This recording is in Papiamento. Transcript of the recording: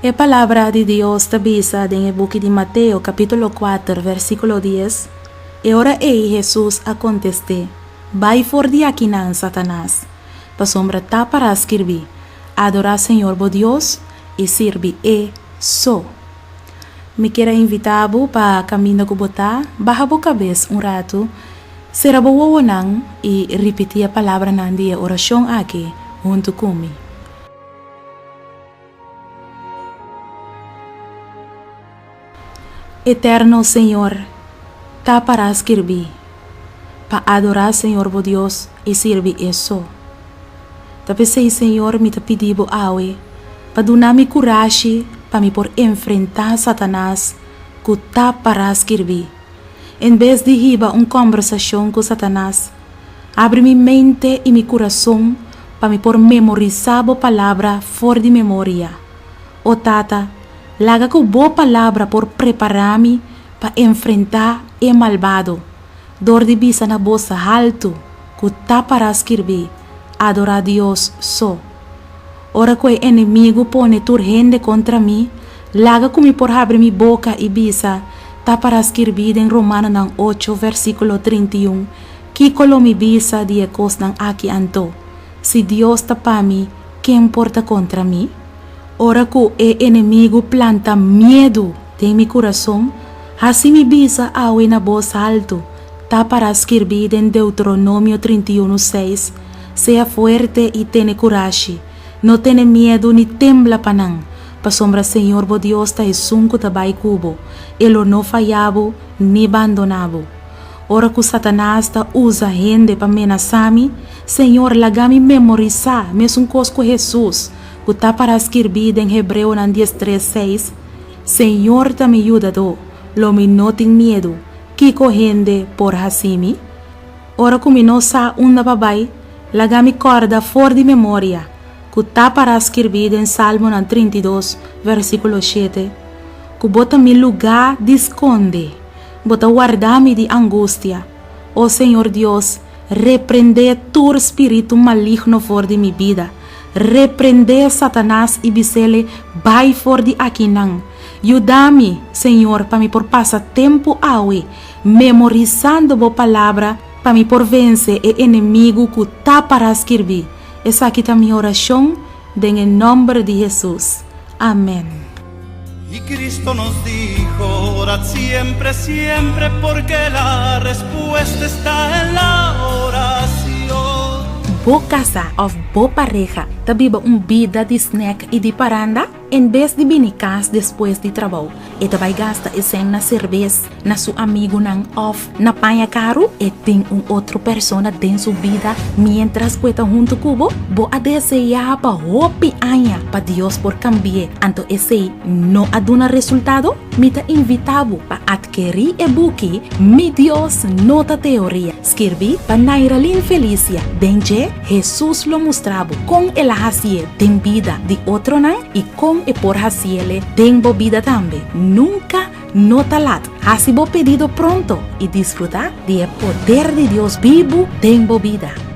E Palabra di Dios ta bisa den e buki di Mateo kapítulo kuater versíkulo dies, E ora ei Hesus a kontest'é, Bai for di akinan, Satanas, pasobra ta pará skirbí, Adorá Señor bo Dios i sirbi E so. Mi kier a invitá bo pa kaminda ku bo ta, baha bo kabes un ratu, sera bo wowonan i ripití e palabranan di e orashon aki huntu ku mi. Eterno Señor, ta pará skirbí, pa adorá Señor bo Dios i sirbi E so. Ta p'esei, Señor, mi ta pidi Bo awe pa duna mi kurashi pa mi por enfrentá Satanas ku ta pará skirbí. En bes di hiba un kòmbersashon ku Satanas, abri mi mente i mi kurason pa mi por memorisá Bo Palabra for di memoria. O Tata, laga ku Bo Palabra por prepará mi pa enfrentá e malbado, dor di bisa na bos haltu ku ta pará skirbí, Adorá Dios so. Ora ku e enemigu pone tur hende kontra mi, laga ku mi por habri mi boka i bisa, Ta pará skirbí den Romanonan ocho, versíkulo 31, Kiko lo mi bisa di e kosnan aki anto? Si Dios ta pa mi, ken por ta kontra mi? Ora ku e enemigu planta miedu den mi kurason, hasi mi bisa awe na bos haltu, ta pará skirbí den Deuteronomio 31, seis, Sea fuerte i tene kurashi, no tene miedu ni tembla pa nan, pasobra Señor bo Dios ta esun ku ta bai ku bo, e lo no faya bo ni bandoná bo. Ora ku Satanas ta usa hende pa menasá mi, Señor laga mi memorisá mesun kos ku Hesus, ku ta pará skirbí den Hebreonan 13, seis, Señor ta mi yudadó, lo mi no tin miedu, kiko hende por hasi mi? Ora ku mi no sa unda pa bai, laga mi kòrda for di memoria ku ta pará skirbí den Salmonan 32, versíkulo shete, ku bo ta mi lugá di skonde. Bo ta warda mi di angustia. O Señor Dios, reprendé tur spiritu maligno for di mi bida. Reprendé Satanas i bis'ele bai for di akinan. Yuda mi, Señor, pa mi por pasa tempu awe memorisando Bo Palabra pa mi por vense e enemigu ku ta pará skirbí. Esaki ta mi orashon den e nòmber di Hesus. Amèn. Y Cristo nos dijo, orad siempre, siempre, porque la respuesta está en la oración. Bo kasá òf bo pareha ta biba un bida di snèk i di paranda? En bes di bini kas despues di trabou, e ta bai gasta e sèn na serbes, na su amigunan òf na paña karu? E tin un otro persona den su bida miéntras ku e ta huntu ku bo? Bo a deseá pa hopi aña pa Dios por kambi'é, anto esei no a duna resultado? Mi ta invitá bo pa atkerí e buki Mi Dios No Ta Teoria, skirbí pa Nairalyn Felicia. Den dje, Hesus lo mustra bo kon el a hasié den bida di otronan i kon e por hasiele den bo bida tambe. Nunka no ta lat. Hasi bo pedido pronto i disfrutá di e poder di Dios bibu den bo bida.